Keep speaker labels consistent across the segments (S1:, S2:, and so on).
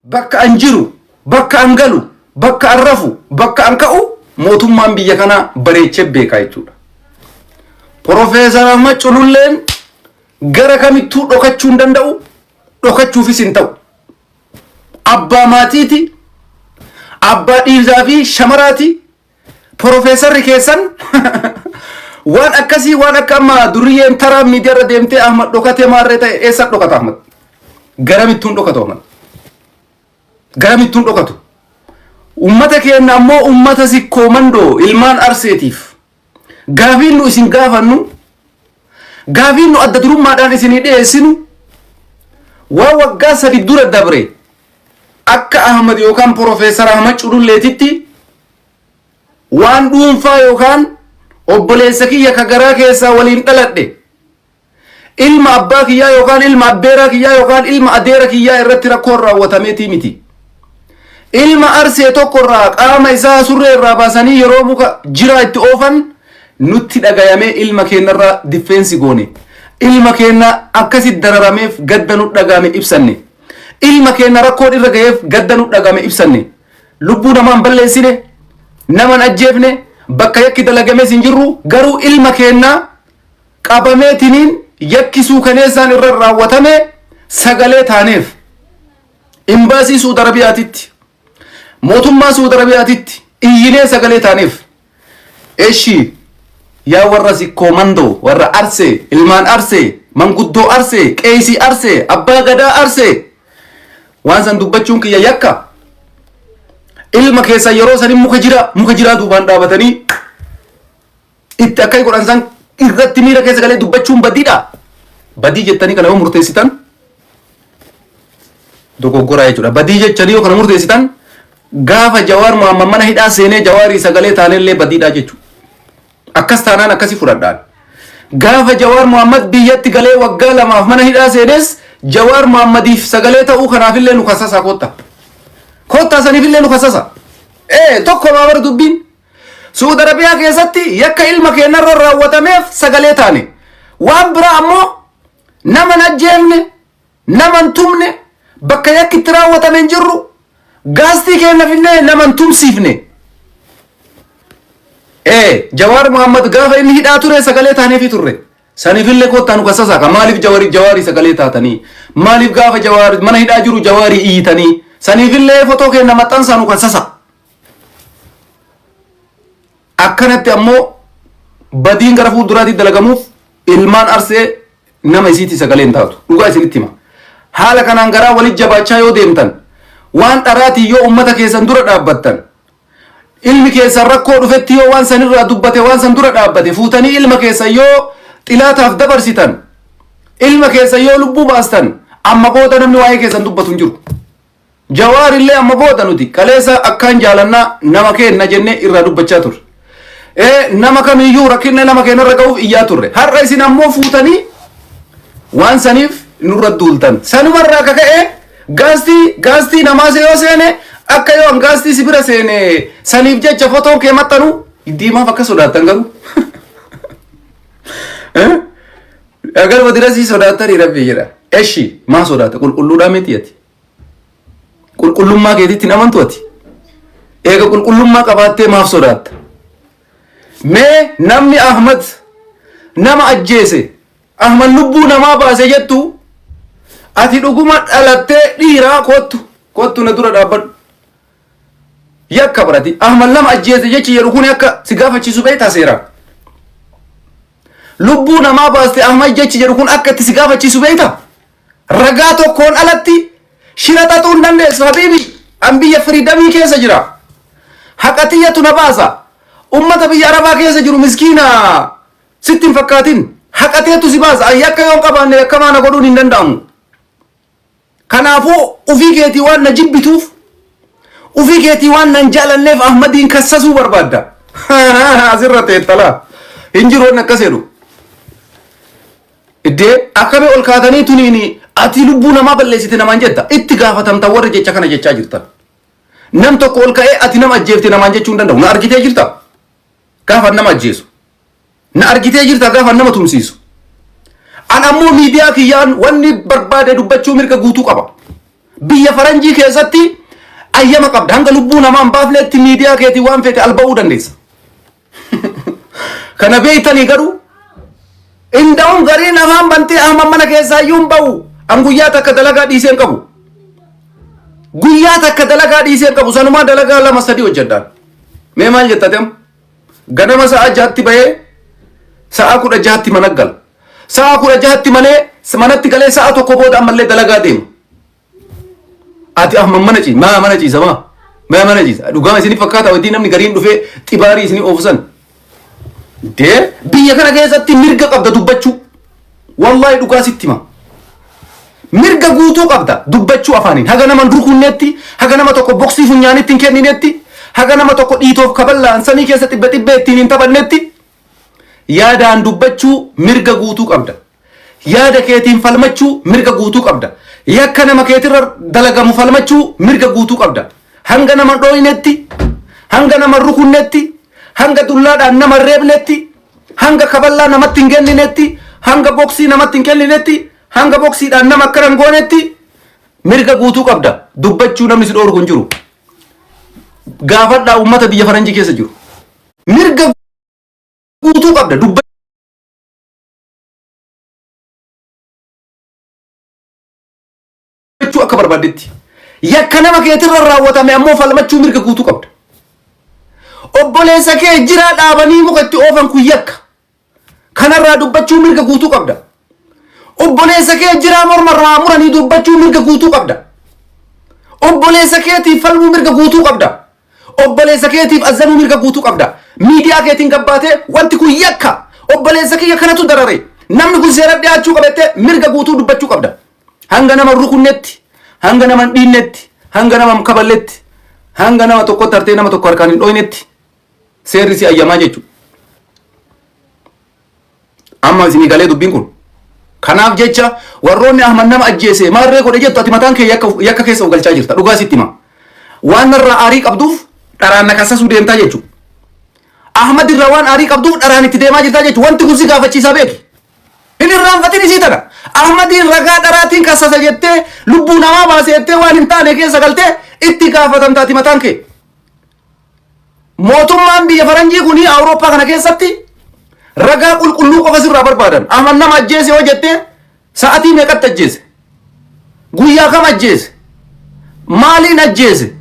S1: Bakka an jiru, bakka an galu, bakka an rafu, bakka an ka'u mootummaan biyya kanaa bareechee beekaa jechuudha. Profeesar Ahmad Cululleen gara kamittuu dhokachuu hin danda'u, dhokachuufis hin ta'u. Abbaa maatiiti, abbaa dhiirsaa fi shamaraati. Profeesarri keessan waan akkasii waan akka amma duriyyeen taraa miidiyaarra deemtee Ahmad dhokatee maarree ta'e eessa dhokata Ahmad? Garamittuun dhokatu Ahmad? Garamittuun dhokatu? Ummata keenya ammoo ummata sikkoo mandoo ilmaan arseetiif gaafiin nu isin gaafannu gaafiin nu adda durummaadhaan isinii dhiyeessinu waan waggaa 3 dura dabre akka Ahmad yookaan Profeesar Ahmad Cululleetitti waan dhuunfaa yookaan obboleessa kiyya ka garaa keessaa waliin dhaladhe ilma abbaa kiyyaa yookaan ilma abbeeraa kiyyaa yookaan ilma adeera kiyyaa irratti rakkoon raawwatameetii miti. Ilma arsee tokko irraa qaama isaa surree irraa baasanii yeroo muka jiraa itti oofan nutti dhagayamee ilma keenyarraa diffeensi goone. Ilma keenya akkasitti dararameef gadda nu dhagahame ibsanne. Ilma keenya rakkoon irra gaheef gadda nu dhagahame ibsanne. Lubbuu namaa hin balleessine, nama hin ajjeefne, bakka yakki dalagames hin jirru, garuu ilma keenya qabameetiniin yakki suukaneessaan irra raawwatame sagalee taaneef. Imbaasii Suud Arabiyaatitti, mootummaa Suud Arabiyaatitti iyyinee sagalee taaneef. Eshi yaa warra Sikkoo Mandoo, warra Arsee, ilmaan Arsee, manguddoo Arsee, qeesii Arsee, abbaa gadaa Arsee. Waan san dubbachuun kiyya yakka. Ilma keessan yeroo sanin muka jira, muka jiraa duubaan dhaabatanii itti akka godhan san irratti miira keessa galee dubbachuun badiidha. Badii jettanii kana yoo murteessitan dogoggoraa jechuudha. Badii jechanii yoo kana murteessitan gaafa Jawaar Mohaammed mana hidhaa seenee Jawaarii sagalee taanellee badiidha jechuudha. Akkas taanaan akkasi fudhadhaan. Gaafa Jawaar Mohaammed biyyatti galee waggaa lamaaf mana hidhaa seenes Jawaar Mohaammediif sagalee ta'uu kanaafillee nu kassasa kotta. Kottaa saniifillee nu kassasa. Ee tokko maa bara dubbiin. Suud Arabiyaa keessatti yakka ilma keenyarra raawwatameef sagalee taane. Waan biraa ammoo nama hin ajjeefne, nama hin tumne, bakka yakki itti raawwatame hin jirru, gaastii keenya finnee nama hin tumsiifne. Ee Jawaar Mohaammed gaafa inni hidhaa ture sagalee taaneefii turre. Saniifillee koottaa nu kassasaa ka maaliif Jawaarii Jawaarii sagalee taatanii maaliif gaafa Jawaar mana hidhaa jiru Jawaarii iyyitanii saniifillee fotoo keenya maxxansaa nu kassasa. Akkanatti ammoo badiin gara fuulduraatti dalagamuuf ilmaan Arsee nama isiitti sagalee hin taatu. Dhugaa isinitti hima. Haala kanaan garaa walit jabaachaa yoo deemtan, waan dharaatiin yoo ummata keessan dura dhaabbattan, ilmi keessan rakkoo dhufetti yoo waan sanirraa dubbate waan san dura dhaabbate fuutanii ilma keessan yoo xilaataaf dabarsitan, ilma keessan yoo lubbuu baastan, amma booda namni waa'ee keessan dubbatu hin jiru. Jawaar illee amma booda nuti kaleessa akkaan jaalannaa nama keenna jennee irraa dubbachaa turre. Ee nama kamiyyuu rakkinna nama keenyarra ga'uuf iyyaa turre. Har'a isin ammoo fuutanii waan saniif nurra duultan. Sanumarraa akka ka'e gaastii gaastii namaa yoo seene akka yoo an gaastii si bira seene saniif jecha fotoon kee maxxanu diimaaf akka sodaattan garuu. Agarba dirasii sodaattanii rabbii jedha. Eshi maa sodaatta qulqulluudhaa miti ati. Qulqullummaa keetitti hin amantu ati. Eega qulqullummaa qabaattee maaf sodaatta? Mee namni Ahmad nama ajjeese, Ahmad lubbuu namaa baase jettu ati dhuguma dhalattee dhiiraa kottu kottu na dura dhaabbadhu. Yakka barati Ahmad nama ajjeese jechi jedhu kun akka si gaafachiisu beektaa seeraan. Lubbuu namaa baaste Ahmad jechi jedhu kun akka itti si gaafachiisu beektaa? Ragaa tokkoon alatti shira xaxuu hin dandeessu habiibi. An biyya firiidamii keessa jira. Haqa tiyyatu na baasa. Ummata biyya Arabaa keessa jiru miskiina sitti hin fakkaatin. Haqa teetu si baasa. An yakka yoon qabaanne yakkamaa na godhuun hin danda'amu. Kanaafuu ufii keetii waan na jibbituuf ufii keetii waan nan jaalanneef Ahmadiin kassasuu barbaadda. Asirra teettalaa. Hin jiru wanni akkas jedhu. Iddee akkamii ol kaatanii tuniin ati lubbuu namaa balleessite namaan jetta itti gaafatamta warri jecha kana jechaa jirtan. Nam tokko ol ka'ee ati nama ajjeefte namaan jechuu hin danda'u. Na argitee jirta? Gaafa nama ajjeesu. Na argitee jirta gaafa nama tumsiisu. An ammoo miidiyaa kiyyaan wanni barbaade dubbachuu mirga guutuu qaba. Biyya faranjii keessatti ayyama qabda. Hanga lubbuu namaa hin baafnetti miidiyaa keetii waan feete alba'uu dandeessa. Kana beektanii garuu inda'uun gariin afaan bantee ahman mana keessaa iyyuu hin ba'u. An guyyaa takka dalagaa dhiisee hin qabu. Guyyaa takka dalagaa dhiisee hin qabu. Sanumaa dalagaa lama sadii hojjedhaan. Mee maal jetta ati amma? Ganama sa'a 6tti bahee sa'a 16tti mana gala. Sa'a 16tti malee manatti galee sa'a 1 booda ammallee dalagaa deema. Ati ahman mana ciisa. Maa mana ciisa maa? Maa mana ciisa? Dhugaa isinii fakkaata wayitii namni gariin dhufee xibaarii isinii oofu san. Dee biyya kana keessatti mirga qabda dubbachuu. Wallaahi dhugaa sitti hima. Mirga guutuu qabda dubbachuu afaaniin. Haga nama hin rukunneetti, haga nama tokko boksii funyaanitti hin kenninetti, haga nama tokko dhiitoof kaballaan samii keessa xibbe xibbee ittiin hin taphannetti yaadaan dubbachuu mirga guutuu qabda. Yaada keetiin falmachuu mirga guutuu qabda. Yakka nama keetirra dalagamu falmachuu mirga guutuu qabda. Hanga nama hin dhooynetti, hanga nama hin rukunnetti, hanga dullaadhaan nama hin reebnetti, hanga kaballaa namatti hin kenninetti, hanga boksii namatti hin kenninetti, hanga boksiidhaan nama akkana hin goonetti mirga guutuu qabda. Dubbachuu namni si dhoorgu hin jiru. Gaafadhaa uummata biyya faranjii keessa jiru. Mirga guutuu qabda dubbachuu akka barbaaddetti. Yakka nama keetirra raawwatame ammoo falmachuu mirga guutuu qabda. Obboleessa kee jiraa dhaabanii muka itti oofan kun yakka. Kanarraa dubbachuu mirga guutuu qabda. Obboleessa kee jiraa mormarraa muranii dubbachuu mirga guutuu qabda. Obboleessa keetiif falmuu mirga guutuu qabda. Obboleessa keetiif azzanuu mirga guutuu qabda. Miidiyaa keetiin gabbaatee wanti kun yakka. Obboleessa kiyya kanatu darare. Namni kun seera dhiyaachuu qabattee mirga guutuu dubbachuu qabda. Hanga nama hin rukunnetti, hanga nama hin dhiinnetti, hanga nama hin kaballetti, hanga nama tokkotti hartee nama tokko harkaan hin dhooynetti seerri si ayyamaa jechuudha. Amma isinii galee dubbiin kun. Kanaaf jecha warroonni Ahmad nama ajjeese maarree godhe jettu ati mataan kee yakka yakka keessa of galchaa jirta. Dhugaa sitti hima. Waan narraa aarii qabduuf dharaan na kassasuu deemtaa jechuudha. Ahmad irraa waan aarii qabduuf dharaan itti deemaa jirtaa jechuudha. Wanti kun si gaafachiisaa beeki. Hin irraanfatin isii tana. Ahmadiin ragaa dharaatiin kassasa jettee lubbuu namaa baase jettee waan hin taane keessa galtee itti gaafatamta ati mataan kee. Mootummaan biyya faranjii kun Awurooppaa kana keessatti ragaa qulqulluu qofa sirraa barbaadan. Ahmad nama ajjeese yoo jettee sa'atii meeqatti ajjeese? Guyyaa kam ajjeese? Maaliin ajjeese?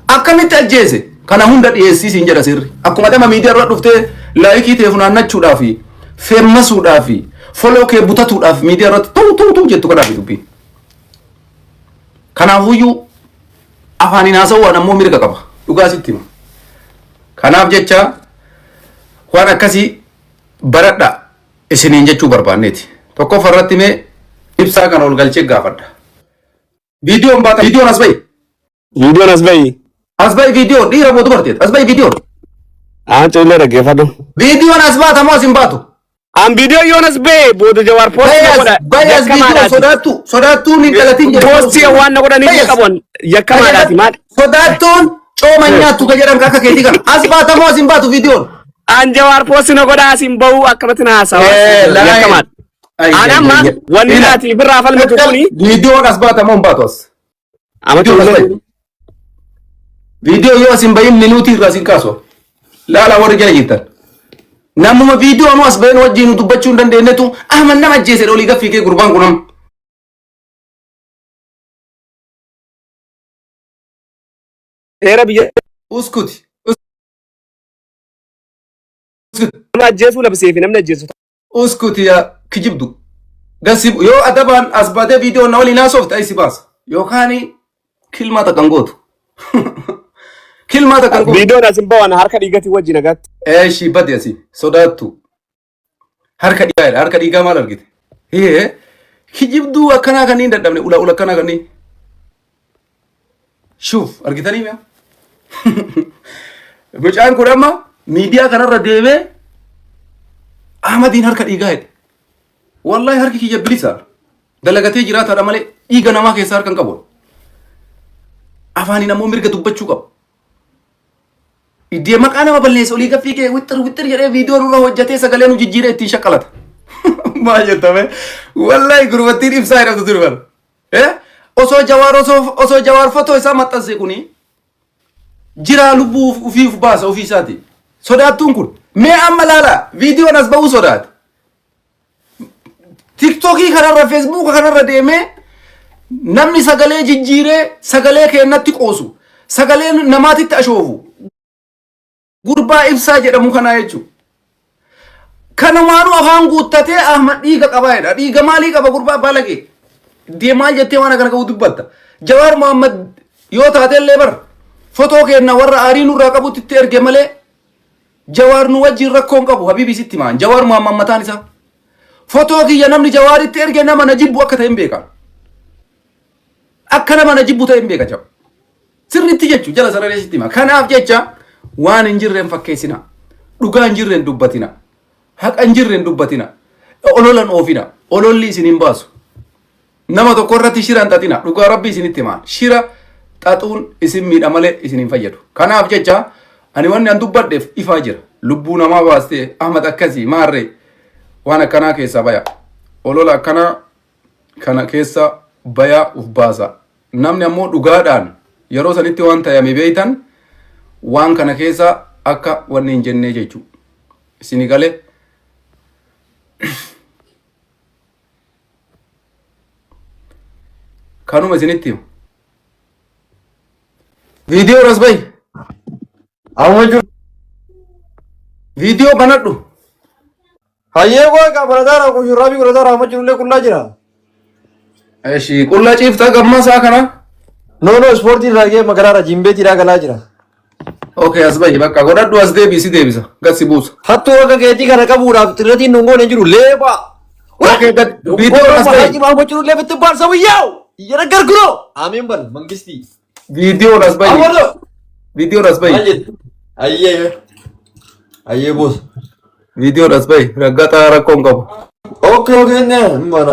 S1: Akkamitti ajjeese? Kana hunda dhiyeessii siin jedha sirri. Akkuma dhama miidiyaa irra dhuftee laayikii ta'e funaannachuudhaaf, feemmasuudhaaf, foloo kee butatuudhaaf miidiyaa irratti tuu tuu tuu jettu kanaaf dubbiin. Kanaafuyyuu afaaniin haasa'uudhaan ammoo mirga qaba. Dhugaa sitti hima. Kanaaf jecha waan akkasii baradhaa isiniin jechuu barbaanneeti. Tokkoffaa irratti mee ibsaa kana ol galchee gaafadha. Viidiyoon baata viidiyoon as ba'i.
S2: Viidiyoon as ba'i.
S1: As ba'i viidiyoon dhiira moo dubartiidha? As ba'i viidiyoon.
S2: Aan cuullee dhaggeeffadhu.
S1: Viidiyoon as baata moo as hin baatu?
S2: An viidiyoo yoon as ba'e booda Jawaar poostii na
S1: Bayas
S2: godha.
S1: bayas viidiyoo
S2: Yakkamaadhaati.
S1: sodaattu sodaattuun hin dhalatin jedhe.
S2: Poostii waan na godhaniif hin
S1: Bayas.
S2: qaban. Yakkamaadhaati maal?
S1: Sodaattuun cooma hin nyaattu ka jedhan akka keetii kana. As baata moo as hin baatu viidiyoon?
S2: An Jawaar poostii na godha as hin ba'u akkamatti na haasawa. Yakkamaadha. An amma wanni naati birraa falmitu kuni
S1: Viidiyoon as baata moo hin baatu as?
S2: Amma
S1: Viidiyoo as
S2: cuullee
S1: ba'i. Viidiyoo yoo as hin bahin minuutii irraa sin kaasu. Laala warri jala jirtan. Namuma viidiyoo nu as bahin wajjin dubbachuu hin dandeenyetu Ahmad nama ajjeese olii gaffii kee gurbaan kun amma.
S2: Seera biyya
S1: Uskuti.
S2: nama ajjeesuu labsee fi namni ajjeesu
S1: Uskuti yaa kijibdu. Gasi yoo adabaan as baatee viidiyoo na waliin haasofte ai si baasa. Yookaan kilmaa takka hin gootu. Kilmaa takka hin gootu.
S2: Viidiyoon as hin bawan harka dhiigatii wajjin nagaatti.
S1: Eeshi badi asii sodaattu. Harka dhiigaa harka dhiigaa maal argite? Hee kijibduu akkanaa kanneen dadhabne ula ula akkanaa kanneen. Shuuf argitanii mi'a? Mucaan kun amma miidiyaa kanarra deemee Ahmadiin harka dhiigaa jedhe. Wallahi harki kiyya bilisa. Dalagatee jiraataadha malee dhiiga namaa keessaa harka hin qabu. Afaaniin ammoo mirga dubbachuu qaba. Iddee maqaa nama balleessa olii gaffii kee wixxir wixxir jedhee viidiyoo nurra hojjetee sagalee nu jijjiiree ittiin shaqqalata. Maal jettame? Wallahi gurbattiin ibsaa jedhamtu ture bara. Eh? Osoo Jawaar osoo osoo Jawaar fotoo isaa maxxanse kuni jiraa lubbuu ofiif baasa ofii isaati. Sodaattuun kun mee amma laala viidiyoon as ba'uu sodaate. Tiktookii kanarra feesbuuka kanarra deemee namni sagalee jijjiiree sagalee keennatti qoosu sagalee namaatitti ashoofu gurbaa ibsaa jedhamu kanaa jechuudha. Kanumaanuu afaan guuttatee Ahmad dhiiga qabaa jedha. Dhiiga maalii qaba gurbaa baalagee? Deemaa jettee waan akkana qabu dubbatta. Jawaar Mohammad yoo taatellee bar fotoo keenna warra aarii nurraa qabutti itti erge malee Jawaar nu wajjin rakkoo hin qabu habiibii sitti himaan. Jawaar Mohammad mataan isaa. Fotoo kiyya namni Jawaaritti erge nama na jibbu akka ta'e hin beeka. Akka nama na jibbu ta'e hin beeka jawa. Sirriitti jechu jala sararee sitti hima. Kanaaf jecha waan hin jirre hin fakkeessina. Dhugaa hin jirre hin dubbatina. Haqa hin jirre hin dubbatina. Olola hin oofina. Ololli isin hin baasu. Nama tokko irratti shira hin xaxina. Dhugaa rabbii isinitti himaan. Shira xaxuun isin miidha malee isin hin fayyadu. Kanaaf jecha ani wanni an dubbadheef ifaa jira. Lubbuu namaa baastee Ahmad akkasii maarree waan akkanaa keessaa baya. Olola akkanaa kana keessa bayaa uf baasa. Namni ammoo dhugaadhaan yeroo sanitti waan tayame beeytan waan kana keessa akka wanni hin jennee jechuu. Isini galee. Kanuma isinitti hima. Viidiyoo as bahi.
S3: Amma jiru.
S1: Viidiyoo banadhu.
S3: Hayyee koo egaa barataara kun shurraabii godhataara amma jirullee qullaa jira.
S1: Eshi qullaa ciiftaa gammaa isaa kana.
S3: No no ispoortii irraa gahee magaalaa jimbeetii irraa galaa jira.
S1: Okay as bahi bakka godhadhu as deebii si deebisa. Gad si buusa.
S3: Hattuu akka keetii kana qabuudhaaf xirratiin nun goone hin jiru leebaa.
S1: Okay gad viidiyoo as bahi.
S3: Haji Mahmud jiru ብትባል ሰውየው እየነገርኩ ነው። አሜን በል መንግስቲ
S1: Viidiyoon as bahi.
S3: አወሎ
S1: Viidiyoon as bahi.
S3: አየ አየ ቦስ
S1: Viidiyoon as bahi. Raggaxaa rakkoon qabu.
S3: ኦኬ ኦኬ ነ ማና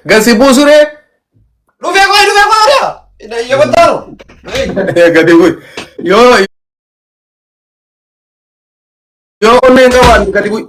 S1: Gad si buusuree.
S3: ዱፌ ቆይ ዱፌ ቆይ ወዲያ እየመጣ ነው።
S1: Gadi bu'i. Yoo yoo onneen qabaanne gadi bu'i.